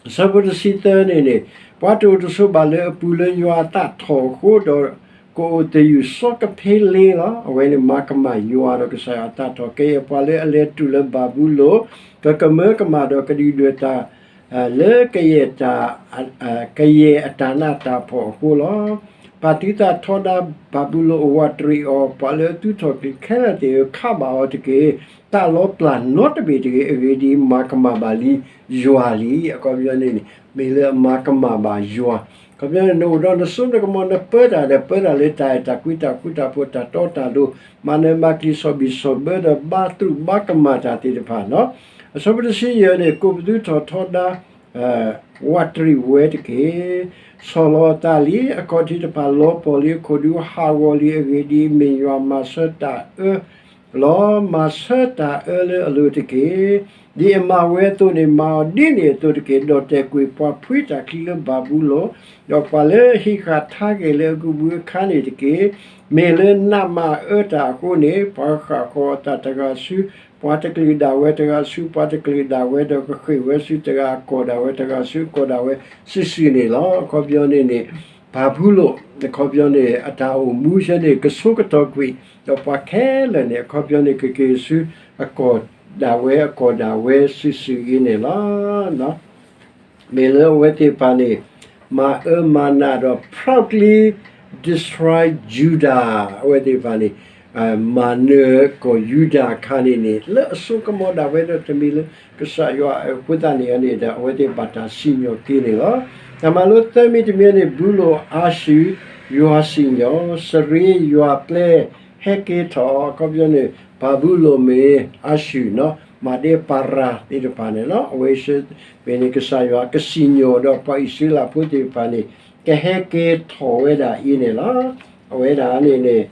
အဆၢဖိတဆံသၢန့ၣ်န့ၣ်, ပှၤတအိၣ်တဆိးဘၣ်လၢအပူၤလၢယွၤအသးထီၣ်အဃိဒီး ကအိၣ်သယုၢ်စီကဖ့လ့လီၤ. အဝဲန့ၣ်မၤကမၣ်ယွၤဒီးကစၢ်ယွၤအသးထီၣ်, ကယဲၢ်ပှၤလၢအလဲၤတုၤလၢဘၤဘူလိၣ်, ကကမၢကမၣ်ဒီးကဒုၣ်ဒွဲၣ်တၢ် လၢကယဲၢ်တၢ် ကယဲၢ်အတၢ်နးတၢ်ဖှီၣ်အဃိလီၤ. ပာ်သုသးထီဒါဘၤဘူလိၣ်အဝးတရံးအီၤ, ပှၤလၢအသူၣ်ထီၣ်က့ၤခဲလၢာ်သ့ၣ်ဧၢ, ခးဘၣ်အီၤတက့ၢ်. တၢ်လီၤပျၢ်နီတဘ့ၣ်တဂ့ၤ. အဂ့ၢ်ဒ်အံၤ, မၤကမၣ်ဘၣ်လံယွၤလံ. အခီပညီန့ၣ်န့ၣ် မ့ၢ်လၢအမၤကမၣ်ဘၣ်ယွၤ. အခီပညီန့ၣ် နအိၣ်ဒီးနစိနကမီၤ နပၢတၢ်ဒီး ပၢတၢ်လၢတၢ်အဲၣ်တၢ်ကွံ တၢ်ဃူတၢ်ဖိး တၢ်တီတၢ်လိၤ, မၤနၢၤမၤကျံၤ ဆီၣ်ဘံၣ်ဆီၣ်ဘၢ ဒီးဘါသရူးဘါကမၣ်တၢ်သ့ၣ်တဖၣ်လီၤ. အဆၢဖိတဆံယဲၢ်န့ၣ်, ကိးပသူထီၣ်ထီဒါ ဝးတရံးဝဲတက့ၢ်. ဆီၣ်လီၤအသးလံ, အခီၣ်ထံးတဖၣ်လီၤပှီၢ်လံ, အခိၣ်ဒူဟးဂီၤလံ. အဂ့ၢ်ဒ်အံၤ, မ့ၢ်ယွၤမၤဆၢတၢ်အၢလီၤ. မၤဆၢတၢ်အၢလၢအလိၤတက့ၢ်. ဒ်အမၤဝဲအသိးန့ၣ် မၤအီၤဒ်န့ၣ်အသိးတက့ၢ်. ဒီးတဲာ်ကွံာ်ပှၤဖှံတၢ်ချံလၢဘၤဘူလိၣ်, ဒီးပှၤလၢဟံးဃာ်ထါဂဲၤလၢအကူးဘုအခါန့ၣ်တက့ၢ်. မ့ၢ်လၢနးမၤအၢတၢ်အဃိန့ၣ်, ပှၤဃၣ်ဃီၤအသးတဂၤဆူ ပှၤတကလုာ်ဒၣ်ဝဲတဂၤဆူ ပှၤတကလုာ်ဒၣ်ဝဲ, ဒီးကဃ့ၢ်ဝဲဆူတဂၤအကီၢ်ဒၣ်ဝဲတဂၤဆူအကီၢ်ဒၣ်ဝဲစုာ်စုာ်န့ၣ်လီၤ. အခီပညီန့ၣ်န့ၣ် ဘၤဘူလိၣ် အခီပညီန့ၣ် အတၢ်အိၣ်မူဆၢန့ၣ် ကဆိကတီၢ်ကွံာ်, ဒီးပှၤခဲလၢာ်န့ၣ် အခီပညီန့ၣ် ကက့ၤဆူအကီၢ်ဒၣ်ဝဲအကီၢ်ဒၣ်ဝဲစုာ်စုာ်အံၤန့ၣ်လီၤ. မ့ၢ်လၢအဝဲသ့ၣ်တဖၣ်န့ၣ် မၤအၢမၤနးဒီး proudly destroy Judah, အဝဲသ့ၣ်တဖၣ်န့ၣ် မၤနၢၤကီၢ်ယူဒၤအခါန့ၣ်န့ၣ် လၢအစိကမီၤဒၣ်ဝဲဒီးတမံၤလၢကစၢ်ယွၤအဃိသတးန့ၣ်န့ၣ်ဒီး အဝဲသ့ၣ်ဘၣ်တၢ်စံၣ်ညီၣ်က့ၤန့ၣ်လီၤ. တၢ်မၤလိသၢမံၤတမံၤန့ၣ် ဘူလိၣ်အၤၡူၣ် ယွၤစံၣ်ညီၣ်, စရ့ယွၤပျဲ ဟဲက့ၤထီၣ်, အခီပညီန့ၣ် ဘၤဘူလိၣ်မ့ၢ်အၤၡူၣ်နီၤ မၤဒဲပၤရၤသ့ၣ်တဖၣ်န့ၣ်လီၤ. အဝဲမ့ၢ်န့ၣ် ကစၢ်ယွၤကစံၣ်ညီၣ်ဒီးပှၤအံၣ်စရ့လးဖိသ့ၣ်တဖၣ်န့ၣ် ကဟဲက့ၤထီၣ်ဝဲဒၣ်အံၤန့ၣ်လီၤ. အဝဲဒၣ်န့ၣ်န့ၣ်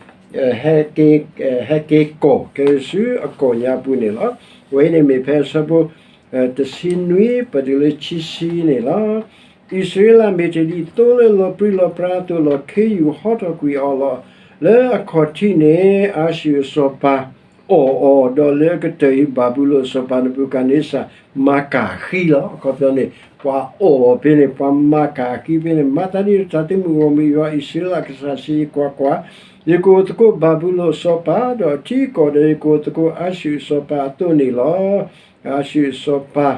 ဟဲက့ၤ ဟဲက့ၤကီၢ် က့ၤဆူအကီၢ်ညါပူၤန့ၣ်လီၤ. အဝဲန့ၣ်မ့ၢ်ဖဲအဆၢဖိ တဆံနွံ ပတုၤလၢခံဆံန့ၣ်လီၤ. အံၣ်စရ့လးမ့ၢ်တ့ၢ်ဒ်သိလၢလီၤပြံလီၤပြါအသိးလီၤ. ခ့ယုၢ်ဟီထီၣ်ကွံာ်အီၤလီၤ. လၢအခီၣ်ထံးန့ၣ် အၤၡူၣ်အစီၤပၤအီၣ်အီၤ, ဒီးလၢအကတၢၢ်အံၤ ဘၤဘူလိၣ်အစီၤပၤနဘူၤခၣ်နံစၢ် မၤကၢ်အဃံလီၤ. အခီပညီန့ၣ် ပှၤအီၣ်အီၤဖဲန့ၣ် ပှၤမၤကၢ်အဃံဖဲန့ၣ်, မၤသးဒ်န့ၣ် တၢ်သုးမုၢ်ဂီၢ်မုၢ်ယွၤအံၣ်စရ့လးကစၢ်စံး, ကွၢ်ကွၢ်, ယကအိၣ်သကိးဘၤဘူလိၣ်အစီၤပၤ, ဒီးအထံအကီၢ်ဒီး ယကအိၣ်သကိးအၤၡူၣ်အစီၤပၤအသိးန့ၣ်လီၤ. အၤၡူၣ်အစီၤပၤ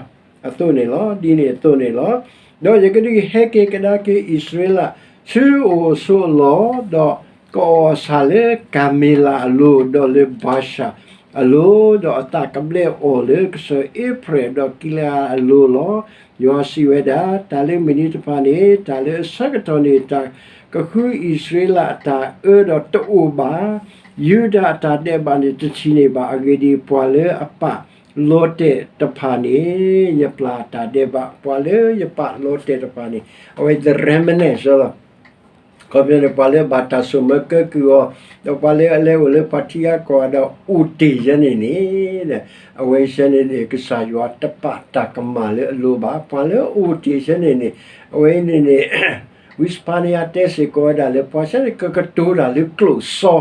အသိးန့ၣ်လီၤ. ဒ်န့ၣ်အသိးန့ၣ်လီၤ. ဒီးယကဒုးဟဲက့ၤကဒါက့ၤအံၣ်စရ့လး ဆူအအိၣ်အဆိးအလီၢ်, ဒီးကအီၣ်အဆၣ်လၢကၤမ့လးအလိၤ, ဒီးလၢဘၤၡၣ်အလိၤ, ဒီးအသးကဘျဲးအီၤလၢကစၢၢ်အ့ဖြဲးဒီးကံလအၤအလိၤလီၤ. ယွၤစံးဝဲဒၣ်, တၢ်လၢမုၢ်နံၤတဖၣ်န့ၣ် တၢ်လၢအဆၢကတီၢ်န့ၣ် တၢ်ကဃုအံၣ်စရ့လးအတၢ်အၢဒီးတအိၣ်ဘၣ်, ယူဒၤအတၢ်ဒဲးဘးန့ၣ် တထံၣ်န့ၢ်ဘၣ်. အဂ့ၢ်ဒ်အံၤ, ပှၤလၢအပာ်လီၤတဲာ်တဖၣ်န့ၣ် ယပျၢ်အတၢ်ဒဲးဘး, ပှၤလၢယပာ်လီၤတဲာ်တဖၣ်န့ၣ် အဝဲ the remnant လီၤ. အခီပညီန့ၣ် ပှၤလၢဘၣ်တၢ်ဆိၣ်မၢကၢကုၢ်အီၤ, ဒီးပှၤလၢအလဲၤအိၣ်လၢပှၤထံဂၤကီၢ်ဂၤဒီးအိၣ်တ့ၢ်ယဲန့ၣ်န့ၣ်, အဝဲဆၢန့ၣ်န့ၣ် ကစၢ်ယွၤတပာ်တၢ်ကမၣ်လၢအလိၤဘၣ်. ပှၤလၢအအိၣ်တ့ၢ်ဆၢန့ၣ်န့ၣ် အဝဲန့ၣ်န့ၣ် ဝံစဖါနယၤတဲစ့ၢ်ကီးဝဲဒၣ်လၢ ပှၤဆၢန့ၣ် ကကတိၤတၢ်လၢကျိာ်စီ,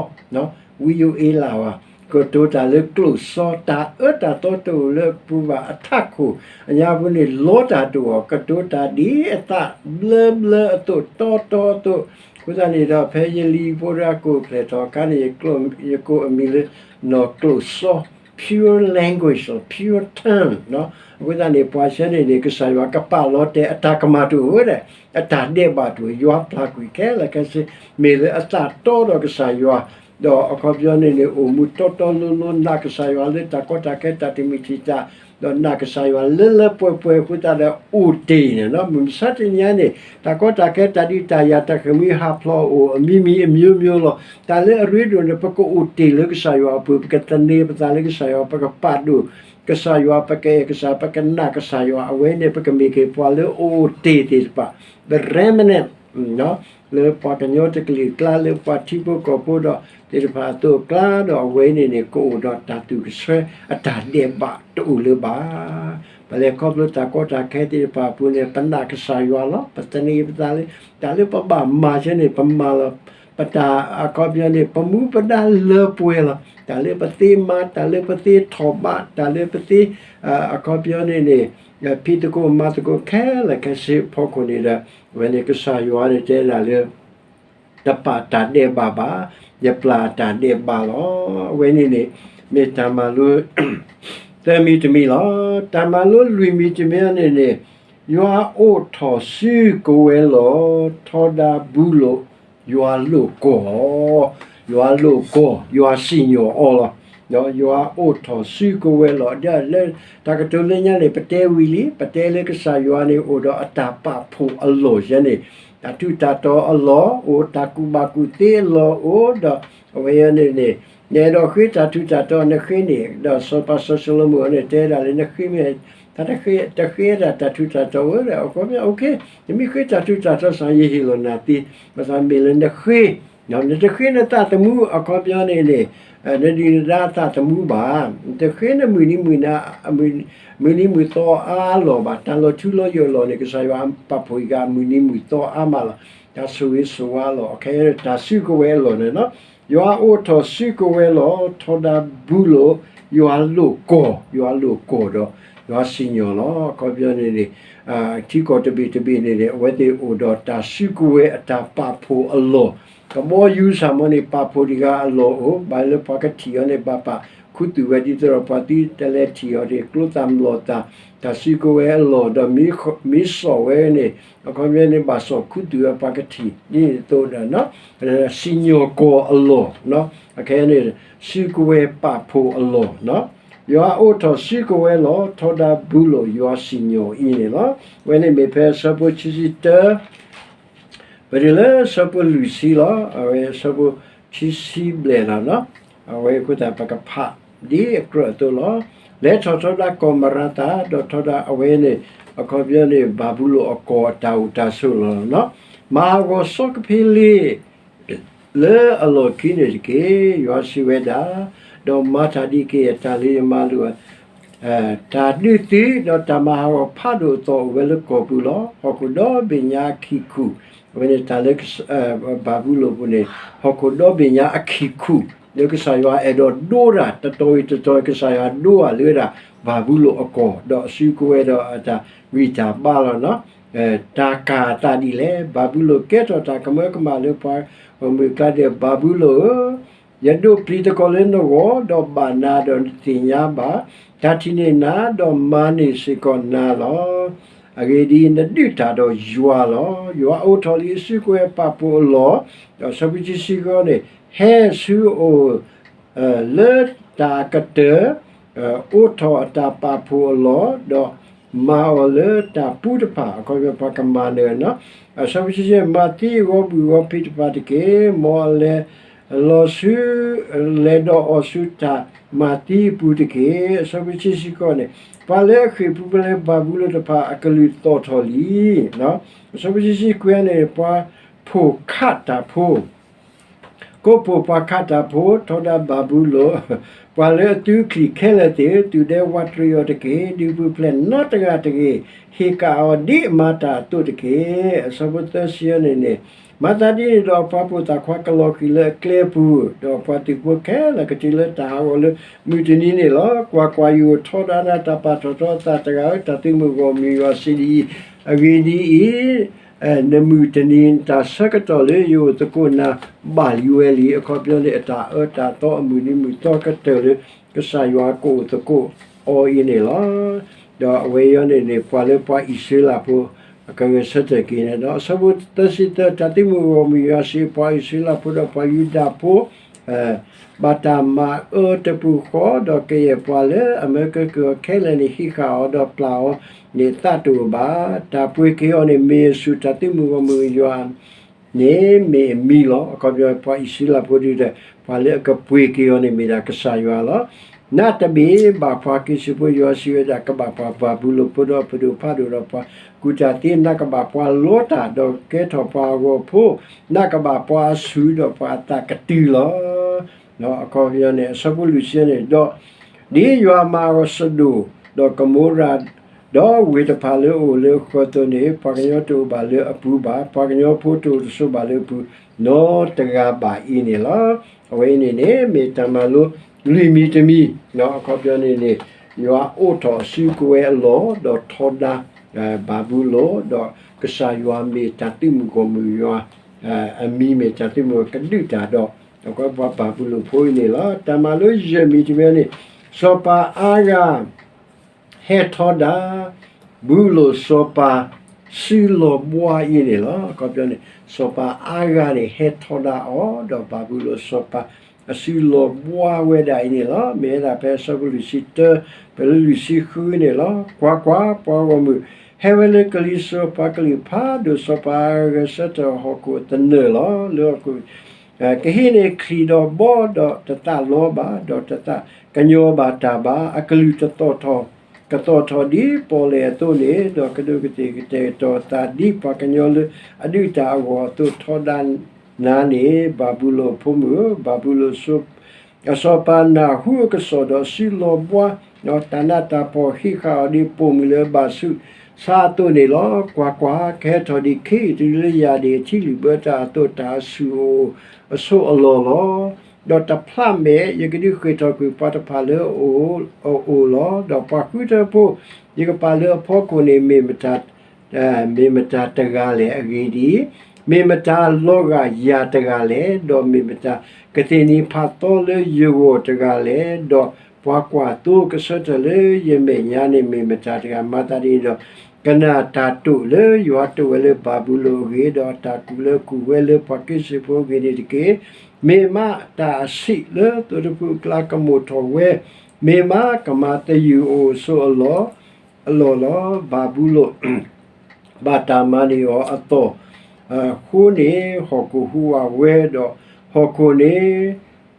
ဝံယိၤအ့လးဝဲ ကတိၤတၢ်လၢကျိာ်စီ, တၢ်အၢတၢ်သီတအိၣ်လၢအပူၤဘၣ်, အထးခိၣ်အညါပူၤန့ၣ် လီတၢ်တအိၣ်, ကတိၤတၢ်ဒ်အသးဘျၢဘျၢအသိး တီတီအသိး, အဃိသတးန့ၣ်ဒီး ဖဲယလံၤဖိတဂၤကအိၣ်ဖျဲၣ်ထီၣ်အခါန့ၣ် ယကိးအမံၤလၢ နီၢ်ကျိာ်စီ, pure language, pure tongue. အဃိသတးန့ၣ် ပှၤဆၢန့ၣ်န့ၣ် ကစၢ်ယွၤကပာ်လီၤတဲာ်အတၢ်ကမၣ်တအိၣ်ဝဲဒၣ်, အတၢ်ဒဲးဘးတအိၣ်, ယွၤပျၢ်ကွံာ်ခဲလၢာ်ခဲဆ့, မ့ၢ်လၢအသးတီဒီးကစၢ်ယွၤ, ဒီးအခီပညီန့ၣ်န့ၣ် အိၣ်မူတီတီလိၤလိၤ နာ်ကစၢ်ယွၤလၢတၢ်ကီတၢ်ခဲ တၢ်တမုာ်တံာ်တာ်, ဒီးနာ်ကစၢ်ယွၤလၢလၢပှဲၤပှဲၤအဃိသတးဒီး အိၣ်တ့ၢ်န့ၣ်လီၤ. မုၢ်မဆါတနံၤန့ၣ် တၢ်ကီတၢ်ခဲ တၢ်ဒုးတၢ်ယၤ တၢ်ဃ့ၢ်မှံဟးဖျိးအိၣ် အမံၤမံၤအမျိုးမျိုးလီၤ. တၢ်လၢအရ့ဒိၣ်န့ၣ် ပကအိၣ်တ့ၢ်လၢကစၢ်ယွၤအပူၤ, ပကသန့ၤပသးလၢကစၢ်ယွၤ, ပကပာ်ဒိၣ်ကစၢ်ယွၤ, ပကအဲၣ်ကစၢ်, ပကနာ်ကစၢ်ယွၤ, အဝဲန့ၣ်ပကမ့ၢ်က့ၤပှၤလၢအအိၣ်တ့ၢ်သ့ၣ်တဖၣ်, the remnant လၢပှၤကညီတကလုာ်အကျါ, လၢပှၤထံဖိကီၢ်ဖိဒီးသ့ၣ်တဖၣ်အသိးအကျါ, ဒီးအဝဲန့ၣ်န့ၣ် ကအိၣ်ဒီးတၢ်သူၣ်ကဆှၢအတၢ်ဒဲးဘးတအိၣ်လၢၤဘၣ်. ပလဲၤခီဖျိတၢ်ကီတၢ်ခဲသ့ၣ်တဖၣ်အပူၤန့ၣ် ပနာ်ကစၢ်ယွၤလီၤ. ပသန့ၤပသးလၢ တၢ်လၢပဘၣ်မၤဆၢန့ၣ် ပမၤလီၤ. ပတၢ်အခီပညီန့ၣ် ပမူပဒါလၢပှဲၤလီၤ. တၢ်လၢပသ့မၤ, တၢ်လၢပသ့ထီၣ်ဘး, တၢ်လၢပသ့ အခီပညီန့ၣ်န့ၣ် ဖံးသကိးမၤသကိးခဲလၢာ်ခဲဆ့အဖီခိၣ်န့ၣ်ဒီး အဝဲန့ၣ်ကစၢ်ယွၤန့ၣ်တဲဒၣ်လၢ တပာ်တၢ်ဒဲးဘးဘၣ်, ယပျၢ်တၢ်ဒဲးဘးလီၤ. အဝဲန့ၣ်န့ၣ် မ့ၢ်တၢ်မၤလိ သၢမံၤတမံၤလီၤ. တၢ်မၤလိလွံၢ်မံၤတမံၤန့ၣ်န့ၣ် ယွၤအိးထီၣ်စုကဝဲၤလီၢ်, ထီဒါဘၤဘူၤလိၣ်, ယွၤလိာ်ကွီၢ်, ယွၤလိာ်ကွီၢ်, ယွၤစံၣ်ညီၣ်အီၤလီၤ. ယွၤအိးထီၣ်စုကဝဲၤလီၢ်, ဒီးလၢတၢ်ကတိၤလၢညါန့ၣ် ပတဲဝံၤလံ, ပတဲလၢကစၢ်ယွၤန့ၣ် အိၣ်ဒီးအတၢ်ပာ်ဖှိၣ်အလီၢ်ယဲန့ၣ်, တၢ်ထူးတၢ်တီၤအလီၢ်အိၣ်, တၢ်ကူၣ်ဘၣ်ကူၣ်သ့အလီၢ်အိၣ်, ဒီးအဝဲန့ၣ်န့ၣ် နအဲၣ်ဒိးဃ့တၢ်ထူးတၢ်တီၤ နဃ့န့ၣ်, ဒီးစီၤပၤစီၤၡလိၤမိၣ်န့ၣ် တဲဒၣ်လၢနဃ့မ့ၢ် တၢ်တဃ့, တဃ့ဒၣ်တၢ်ထူးတၢ်တီၤဝဲဒီး အခီပညီ နမ့ၢ်ဃ့တၢ်ထူးတၢ်တီၤစ့ၢ် ယဟ့ၣ်လီၤနၤသ့, ဘၣ်ဆၣ်မ့ၢ်လၢနဃ့, နတဃ့နသးသမူ အခီပညီန့ၣ်န့ၣ် နဒုၣ်နဒါအသးသမူဘၣ်, နတဃ့နမုၢ်နံၤမုၢ်နၤ မုၢ်နံၤမုၢ်သီအါအလီၢ်ဘၣ်, တၢ်လီၤထူလီၤယိာ်အလီၢ်န့ၣ် ကစၢ်ယွၤပာ်ဖှိၣ်အံၤကမုၢ်နံၤမုၢ်သီအါမးလီၤ. တၢ်ဆိၣ်ဂ့ၤဆိၣ်ဝါအလီၢ် ခဲအံၤတၢ်စုကဝဲၤအလီၢ်န့ၣ်လီၤ. ယွၤအိးထီၣ်စုကဝဲၤလီၢ်, ထီဒါဘၤဘူၤလိၣ်, ယွၤလိာ်ကွီၢ်, ယွၤလိာ်ကွီၢ်ဒီး ယွၤစံၣ်ညီၣ်လီၤ. အခီပညီန့ၣ်န့ၣ် ထံကီၢ်တဘ့ၣ်တဘ့ၣ်န့ၣ်န့ၣ် အဝဲသ့ၣ်အိၣ်ဒီးတၢ်စုကဝဲၤအတၢ်ပာ်ဖှိၣ်အလီၢ်, ကဘီယူၤစ့ၢ်မ့ၢ်န့ၣ် ပာ်ဖှိၣ်တဂၤအလီၢ်အိၣ်, ဘၣ်လၢပှၤကထံၣ်အီၤန့ၣ် ဘၣ်ပာ်ခူသူၣ်ဝဲဒ်သိးဒီးပှၤသုတလဲၤထံၣ်အီၤန့ၣ် ကျိသၣ်မျိာ်သၣ်, တၢ်စုကဝဲၤအလီၢ်ဒီး မ့ၢ်စိာ်ဝဲန့ၣ် အခီပညီန့ၣ် ဘၣ်စိာ်ခူသူၣ်ဝဲပှၤကထံၣ်ဒ်န့ၣ်အသိးဒီး စံၣ်ညီၣ်ကွီၢ်အလီၢ်, အခဲအံၤန့ၣ် စုကဝဲၤပာ်ဖှိၣ်အလီၢ်, ယွၤအိးထီၣ်စုကဝဲၤလီၢ်, ထီဒါဘၤဘူၤလိၣ်, ယွၤစံၣ်ညီၣ်အံၤန့ၣ်လီၤ. အဝဲန့ၣ်မ့ၢ်ဖဲဆၢဖိခံဆံတၢ ပတုၤလၢဆၢဖိလွံၢ်ဆံလီၤ. အဝဲဆၢဖိခံဆံဘျဲၣ်လီၤ. အဝဲအဃိသတး ပကဖးဒ်အကြၢးအသိးလီၤ. လဲၤထီၣ်ထီဒါကီၢ်မရၤသး ဒီးထီဒါအဝဲန့ၣ် အခီပညီန့ၣ် ဘၤဘူလိၣ်အကီၢ်အတၢ်အိၣ်တၢ်ဆိးလီၤ. မၤဟးဂီၤစီၤကဖ့လ့း လၢအလီၢ်ခံန့ၣ်တက့ၢ်. ယွၤစံးဝဲဒၣ်, ဒီးမၤတၢ်ဒ်က့ၤအတၢ်လၢယမၤလိာ် တၢ်ဒုးသုး ဒီးတၢ်မၤဟးဂီၤဖးဒိၣ်အသီၣ်အိၣ်ဝဲလၢကီၢ်ပူၤလီၤ. ဟီၣ်ခိၣ်ဒီဘ့ၣ်ညါအခံၣ်ခူၣ်, အဝဲန့ၣ်တၢ်လၢ ဘၤဘူလိၣ်ပူၤန့ၣ် ဟီၣ်ခိၣ်ဒီဘ့ၣ်ညါအခံၣ်ခူၣ် လၢကစၢ်ယွၤအဲၣ်ဒိးဒိတၢ် တတီၤအံၤတတီၤ ကစၢ်ယွၤဒိအီၤလၢဝဲဒၣ် ဘၤဘူလိၣ်အကီၢ် ဒီးအစုကဝဲၤဒီးအတၢ်ဂံၢ်တၢ်ဘါလီၤ. တၢ်ကၢ်အသးဒ်လဲၣ်. ဘၤဘူလိၣ်ကဲထီၣ်တၢ်ကမၢကမၣ်လၢပှၤဂီၢ်မုၢ်အကျါဒီး ဘၤဘူလိၣ်ဧၢ, ယဒိးပျံၤသကိးလၢနဂီၢ် ဒီးဘၣ်နၤဒီးနသ့ၣ်ညါဘၣ်, တၢ်ထံၣ်န့ၢ်နၤ ဒီးမၤန့ၢ်စ့ၢ်ကီးနၤလီၤ. အဂ့ၢ်ဒ်အံၤ, နဒုးတၢ်ဒီးယွၤလီၤ. ယွၤအိးထီၣ်လံအစုကဝဲၤပာ်ဖှိၣ်အလီၢ်, ဒီးဆၢဖိခံဆံဃီန့ၣ် ဟဲဆူအအိၣ် လၢတၢ်အကတၢၢ်, အိးထီၣ်အတၢ်ပာ်ဖှိၣ်အလီၢ်, ဒီးမၤအီၤလၢတၢ်ပူၤတဖၣ် အခီပညီပှၤကမၤနၢၤနီၤ. အဆၢဖိဆံယဲၢ် မၤသံအဂီၤဘှံးဂီၤဖံးတဖၣ်တက့ၢ်. မ်အလဲၤ လီၤဆူ လဲၤဒီးအီၤဆူတၢ်မၤသံအပူၤတက့ၢ်. အဆၢဖိဆံဆံဃိးန့ၣ် ပှၤလၢအဃ့ၢ်ပူၤဖျဲးလၢဘၤဘူလိၣ်တဖၣ်အကလုၢ်သီၣ်ထီၣ်လံ. အဆၢဖိဆံဆံခွံန့ၣ် ပှၤဖိၣ်ခးတၢ်ဖိ ကိးဖှိၣ်ပှၤခးတၢ်ဖိ ထီဒါဘၤဘူလိၣ်, ပှၤလၢအသုချံၣ်ခဲလၢာ်သ့ၣ်ဧၢ, သုဒဲဝးတရံးအီၤတက့ၢ်. ဒုးပူၤဖျဲးနီတဂၤတဂ့ၤ, ဟ့ၣ်ကၣ်အီၤဒ်အမၤတၢ်အသိးတက့ၢ်. အဆၢဖိသၢဆံန့ၣ်န့ၣ် မၤသးဒ်န့ၣ်ဒီး အပှၤဖိသၣ်ခွါကလီၤဃံၤလၢအကျဲပူၤ, ဒီးအပှၤသုးဖိခဲလၢာ် ကတုၤလၢတၢ်ဟးဂီၤလၢမုၢ်တနံၤန့ၣ်လီၤ. ကွၢ်ကွၢ်, ယအိၣ်ထီဒါနၤ တၢ်ပာ်ထီၣ်ထီအသးတဂၤဧၢ, တၢ်သုးမုၢ်ဂီၢ်မုၢ်ယွၤစံးဒ်အံၤ, အဂ့ၢ်ဒ်အံၤ, နမုၢ်တနံၤ တၢ်ဆၢကတီၢ်လၢယအိၣ်သကိးနၤ ဘၣ်လံဝဲလံ. အခီပညီန့ၣ် အတၢ်အၢတၢ်သီအမုၢ်နံၤမုၢ်သီကတၢၢ်လၢ ကစၢ်ယွၤကအိၣ်သကိးအီၤအံၤန့ၣ်လီၤ. ဒီးအဝဲအံၤန့ၣ်န့ၣ် ပှၤလၢပှၤအံၣ်စရ့လးဖိ အကဂဲၤဆၢထၢၣ်က့ၤန့ၣ်ဒီး အဆၢဖိသၢဆံသၢ တၢ်သုးမုၢ်ဂီၢ်မုၢ်ယွၤစံး ပှၤအံၣ်စရ့လးဖိဒီးပှၤယူဒၤဖိ ဘၣ်တၢ်မၤအၢတပူၤဃီ, ဒီးကယဲၢ်ပှၤလၢအမၢကဲကုၢ်အီၤခဲလၢာ်န့ၣ် ဟံးဃာ်အီၤဒီးပျၢ်အီၤန့ၣ် သးတအိၣ်ဘၣ်. တၢ်ပှ့ၤက့ၤအီၤန့ၣ် မ့ၢ်အဆူၣ် တၢ်သုးမုၢ်ဂီၢ်မုၢ်ယွၤန့ၣ်မ့ၢ်အမံၤလီၤ. အခီပညီ ပှၤအံၣ်စရ့လးဖိဒ်ဒီး ပှၤလၢအကပှ့ၤက့ၤအီၤန့ၣ် မ့ၢ်ဒၣ်ကစၢ်ယွၤလီၤ. နးတဘ့ၣ်ဘၣ်ပှၤက့ၤစ့ၢ်ဖိ ယွၤစံးဝဲဒၣ် ကဘၣ်ပှၤဘၤဘူလိၣ်ဖိဒီးအပဒိၣ်ဖးဒိၣ်ဒီး ပှၤကူၣ်တၢ်သ့, နးကဘၣ်ပှၤလီတၢ် ဒီးကဲထီၣ်ပှၤအဂီၤဖိ, နးကဘၣ်ပှၤအဆူၣ်ဒီးပှၤအသးကတုၤလီၤ. အခီပညီန့ၣ် အဆၢဖိလွံၢ်ဆံန့ၣ်ဒီး ဒ်ယွၤမၤအီၤစဒိၣ် ဒီးကမိရၤ ဒီးဝ့ၢ်တဖၣ်လၢအအိၣ်လၢအဃၢၤအသိးန့ၣ် ပှၤကညီတအိၣ်ဘၣ်လၢအပူၤဘၣ်, ပှၤကညီဖိတအိၣ်တဆိးဘၣ်လၢအပူၤနီတဂၤဘၣ်အံၤန့ၣ်လီၤ. အဝဲအံၤန့ၣ်န့ၣ် မ့ၢ်တၢ်မၤလိလွံၢ်မံၤတမံၤ, အခီပညီန့ၣ်န့ၣ် ယွၤအိးထီၣ်အစုကဝဲၤအလီၢ် ဒီးထီဒါ ဘၤဘူလိၣ်, ဒီးကစၢ်ယွၤမ့ၢ်တၢ်သုးမုၢ်ဂီၢ်မုၢ်ယွၤ အမံၤမ့ၢ်တၢ်သုးမုၢ်ဂီၢ်ကဒုးတၢ်ဒီး အဝဲပှၤဘၤဘူလိၣ်ဖိအံၤန့ၣ်လီၤ. တၢ်မၤလိယဲၢ်မံၤတမံၤန့ၣ် စီၤပၤအါဂၤ ဟဲထီဒါ ဘၤဘူလိၣ်စီၤပၤ စုလီၤဘှါအံၤန့ၣ်လီၤ. အခီပညီန့ၣ် စီၤပၤအါဂၤန့ၣ် ဟဲထီဒါအီၤ ဒီးဘၤဘူလိၣ်စီၤပၤ အစုလီၤဘှါဝဲဒၣ်အံၤန့ၣ်လီၤ. မ့ၢ်ဝဲဒၣ်ဖဲအဆၢဖိလွံၢ်ဆံတၢ ပလၢလွံၢ်ဆံဃုန့ၣ်လီၤ. ကွၢ်ကွၢ်, ပှၤဂီၢ်မုၢ်ဟဲဝဲလၢကလံၤစိး, ပှၤကလုာ်ဖးဒိၣ်စီၤပၤအဂဲၤဆၢထၢၣ်ဟီၣ်ခိၣ်သနၢၣ်လီၤ. လၢဟီၣ်ခိၣ် ကဟံးန့ၢ်ချံၣ်ဒီးဘီ, ဒီးတသးလီဘၣ်, ဒီးတသးကညီၤဘၣ်တၢ်ဘၣ်, အကလုၢ်တသီၣ်ထီၣ်, ကသီၣ်ထီၣ်ဒ်ပီၣ်လဲၣ်အသိးန့ၣ်, ဒီးကဒိးကသ့ၣ်ကတဲာ်ကတီၤအသးဒ်ပှၤကညီလၢအဒုးတၢ်အဂီၢ်အသိးထီဒါနၤန့ၣ်, ဘၤဘူလိၣ်အဖိမုၣ်ဧၢ, ဘၤဘူလိၣ် အစီၤပၤနၢ်ဟူအကစီၣ်ဒီးစုလီၤဘှါ, ဒီးတၢ်နးတၢ်ဖှီၣ်ဟံးဃာ်အီၤဒ်ပိာ်မုၣ်လၢအဘၣ်ဆူးဆါအသိးန့ၣ်လီၤ. ကွၢ်ကွၢ်, ကဟဲထီၣ်ဒံးခ့ယုၢ်တဒုလၢယၤဒ် အထံလုၣ်ဘၢတၢ်အသိး တၢ်အဆူၣ်အိၣ်အဆိးအလီၢ်လီၤ. ဒီးတဖျးမဲာ် ယကဒုးဃ့ၢ်ထီၣ်ကွံာ်ပှၤတဖၣ်လၢအအိၣ်လီၤ. ဒီးပှၤဃုထၢဖိ ယကပာ်လၢအဖီခိၣ်န့ၣ် မ့ၢ်မတၤ မ့ၢ်မတၤတဂၤလဲၣ်. အဂ့ၢ်ဒ်အံၤ, မ့ၢ်မတၤလီၤဂာ်ယၤတဂၤလဲၣ်. ဒီးမ့ၢ်မတၤကသ့ၣ်နံၤဖးသီလၢယဂီၢ်တဂၤလဲၣ်. ဒီးပှၤကွၢ်သိကဆၢထၢၣ်လၢယမဲာ်ညါန့ၣ် မ့ၢ်မတၤတဂၤ. မၤသးဒ်န့ၣ်ဒီး ကနၣ်တၢ်တိာ်လၢယွၤတိာ်ဝဲလၢဘၤဘူလိၣ်အဂ့ၢ်, ဒီးအတၢ်ကူၣ်လၢကူၣ်ဝဲလၢပှၤက့စ့ၣ်ဖိအဂ့ၢ်န့ၣ်တက့ၢ်. မ့ၢ်မးတၢ်အဆံးလၢသိတဖုအကျါကမိာ်ထီၣ်ဝဲ, မ့ၢ်မးကမၤသယုၢ်အိၣ်ဆိးအလီၢ် အလီၢ်လီၤ. ဘၤဘူလိၣ် ဘၣ်တၢ်မၤန့ၢ်အီၤအသီၣ်အဃိန့ၣ် ဟီၣ်ခိၣ်ဟူးဝးဝဲ, ဒီးဟီၣ်ခိၣ်န့ၣ်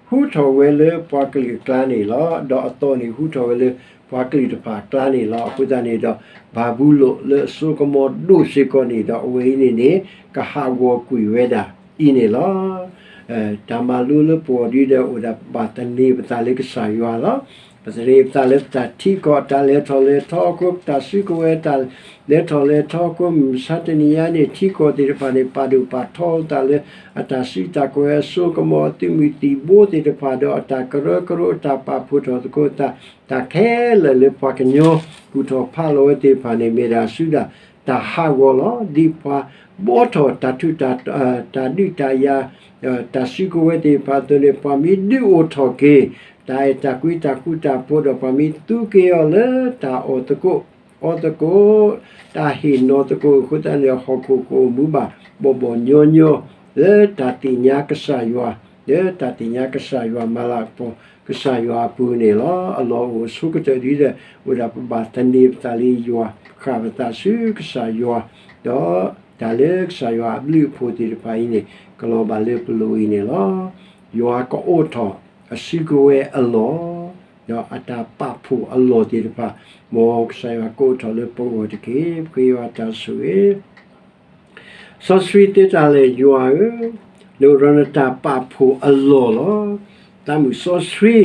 ဟူးထီၣ်ဝဲလၢပှၤကလုာ်အကျါန့ၣ်လီၤ. ဒီးအသီၣ်န့ၣ်ဟူးထီၣ်ဝဲလၢပှၤကလုာ်တဖၣ်အကျါန့ၣ်လီၤ. အဃိသတးန့ၣ်ဒီး ဘၤဘူလိၣ်လၢအစိကမီၤဒိၣ်စ့ၢ်ကီးန့ၣ်ဒီး အဝဲအံၤန့ၣ်န့ၣ် ကဟးဂီၤကွံာ်ဝဲဒၣ်အံၤန့ၣ်လီၤ. တၢ်မၤလိလၢပဂီၢ်ဒ်ဒီး အိၣ်ဒၣ်ပဘၣ်သန့ၤပသးလၢကစၢ်ယွၤလီၤ. ပသန့ၤပသးလၢပတၢ်ထံကီၢ် တၢ်လဲၤထီၣ်လဲၤထီအဃိ, ပတၢ်စုကဝဲၤ တၢ်လဲၤထီၣ်လဲၤထီအဃိ, မုၢ်မဆါတနံၤညါန့ၣ် ထံကီၢ်သ့ၣ်တဖၣ်န့ၣ် ပာ်ဒိၣ်ပာ်ထီသးလၢ အတၢ်စုတၢ်ကဝဲၤအစိကမီၤ အသုးမုၢ်သံၣ်ဘိသ့ၣ်တဖၣ် ဒီးအတၢ်ကရၢကရိ အတၢ်ပာ်ဖှိၣ်ထီၣ်သကိးသး တၢ်ခဲလၢာ်လၢပှၤကညီ ကူၣ်ထီၣ်ဖးလီၤဝဲသ့ၣ်တဖၣ်န့ၣ် မ့ၢ်ဒၣ်ဆူဒၣ်တၢ်ဟးဂီၤလီၤ. ဒ်ပှၤဘှီထီၣ်တၢ်ထူး တၢ်ဒုးတၢ်ယၤ တၢ်စုကဝဲၤသ့ၣ်တဖၣ်အသိးန့ၣ် ပှၤမ့ၢ်ဒုးအိၣ်ထီၣ်က့ၤ တၢ်အဲၣ်တၢ်ကွံတၢ်ဃူတၢ်ဖိး ဒီးပှၤမ့ၢ်သူက့ၤအီၤလၢတၢ်အီၣ်သကိး အီသကိး တၢ်ဟ့ၣ်နီၤသကိးအဃိသတးန့ၣ် ဟီၣ်ခိၣ်ကအိၣ်မူဘၣ်ဘီၣ်ဘီၣ်ညီညီ လၢတၢ်သ့ၣ်ညါကစၢ်ယွၤ လၢတၢ်သ့ၣ်ညါကစၢ်ယွၤမၤလၤကပီၤကစၢ်ယွၤအပူၤန့ၣ်လီၤ. အလီၢ်အိၣ်အဆိကတၢၢ်ဒ်ဒီး အိၣ်ဒၣ်ပဘၣ်သန့ၤပသးလၢယွၤ ဃၣ်ပသးဆူကစၢ်ယွၤ ဒီးတၢ်လၢကစၢ်ယွၤအဘျုးအဖှိၣ်သ့ၣ်တဖၣ်အံၤန့ၣ် ကလီၤဘၣ်လၢပလိၤအံၤန့ၣ်လီၤ. ယွၤကအိးထီၣ်အစုကဝဲၤအလီၢ် ဒီးအတၢ်ပာ်ဖှိၣ်အလီၢ်သ့ၣ်တဖၣ် မ်ကစၢ်ယွၤကအိးထီၣ်လၢပဂီၢ်တက့ၢ်. ပဃ့ယွၤတၢ်ဆိၣ်ဂ့ၤ စီဆှံသ့တၢ်လၢယွၤဧၢ, နအိၣ်ဒီးနတၢ်ပာ်ဖှိၣ်အလီၢ်လီၤ. သးမုၣ်စီဆှံ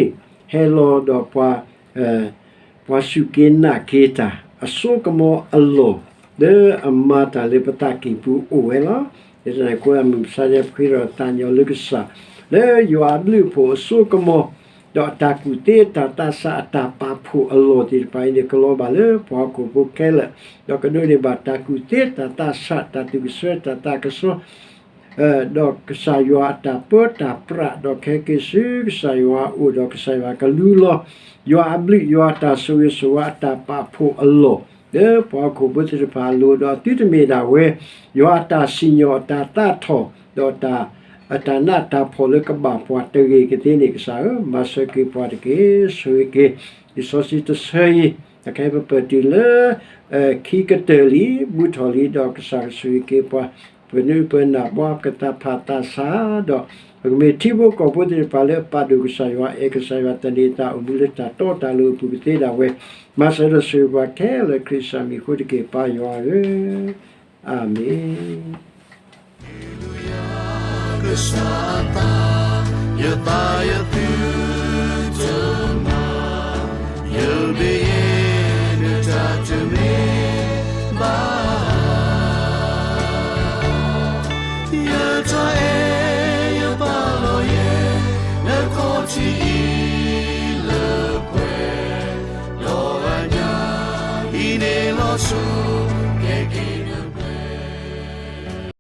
ဟဲလီၤဒီးပှၤ ပှၤစူၢ်က့ၤနာ်က့ၤတၢ် အစိကမီၤအလီၢ် လၢအမၤတၢ်လၢပသးကံၢ်ပူၤအိၣ်ဝဲလီၤ. ယတၢ်န့ၣ်အဃိ မုၢ်မဆါတနံၤ ပဃ့ဒီးသးညီလၢကစၢ် လၢယွၤအဘျုးအဖှိၣ်အစိကမီၤ ဒီးအတၢ်ကူၣ်သ့အတၢ်သးဆးအတၢ်ပာ်ဖှိၣ်အလီၢ်သ့ၣ်တဖၣ်အံၤန့ၣ် ကလီၤဘၣ်လၢပှၤဟီၣ်ခိၣ်ဖိခဲလၢာ် ဒီးကဒိးန့ၢ်ဘၣ်တၢ်ကူၣ်သ့တၢ်သးဆး တၢ်သူၣ်ကဆှီတၢ်သးကဆှီ ဒီးကစၢ်ယွၤအတၢ်ပၢတၢ်ပြး ဒီးခဲက့ၤဆူကစၢ်ယွၤအအိၣ် ဒီးကစၢ်ယွၤကလူလီၤ ယွၤအဘျုး ယွၤအတၢ်ဆိၣ်ဂ့ၤဆိၣ်ဝါအတၢ်ပာ်ဖှိၣ်အလီၢ် လၢပှၤဟီၣ်ခိၣ်ဖိသ့ၣ်တဖၣ်အလိၤ ဒီးသုတမ့ၢ်ဒၣ်ဝဲ ယွၤအတၢ်စံၣ်ညီၣ်အတၢ်သးထီၣ် ဒီးတၢ် အတၢ်နးတၢ်ဖှီၣ်လၢကဘၣ်ပှၤတဂ့ၤကသ့န့ၣ် ကစၢ်ဧၢ မၤစၢၤက့ၤပှၤတက့ၢ်. ဆိၣ်ဂ့ၤက့ၤ လံာ်စီဆှံတဆၢအံၤ အခဲအံၤပပၢၢ်တုၤလၢ ခံကတၢၢ်လံ ဘူးထီၣ်လံ ဒီးကစၢ်ကဆိၣ်ဂ့ၤက့ၤပှၤ ပနုာ်ပနၢ်ဘှါ ပကသးဖးသးဆး ဒီး ပကမ့ၢ်ထံဖိကီၢ်ဖိသ့ၣ်တဖၣ်လၢအပာ်ဒိၣ်ကစၢ်ယွၤ အဲၣ်ကစၢ်ယွၤ သန့ၤသးအိၣ်မူလၢတၢ်တီတၢ်လိၤအပူၤကသ့ဒၣ်ဝဲ မၤစၢၤဒီးဆိၣ်ဂ့ၤပှၤခဲလၢာ် ခရံာ်ကစၢ်မံၤအဃိတက့ၢ် ပၢ်ယွၤဧၢ, အၤမ့ၣ်.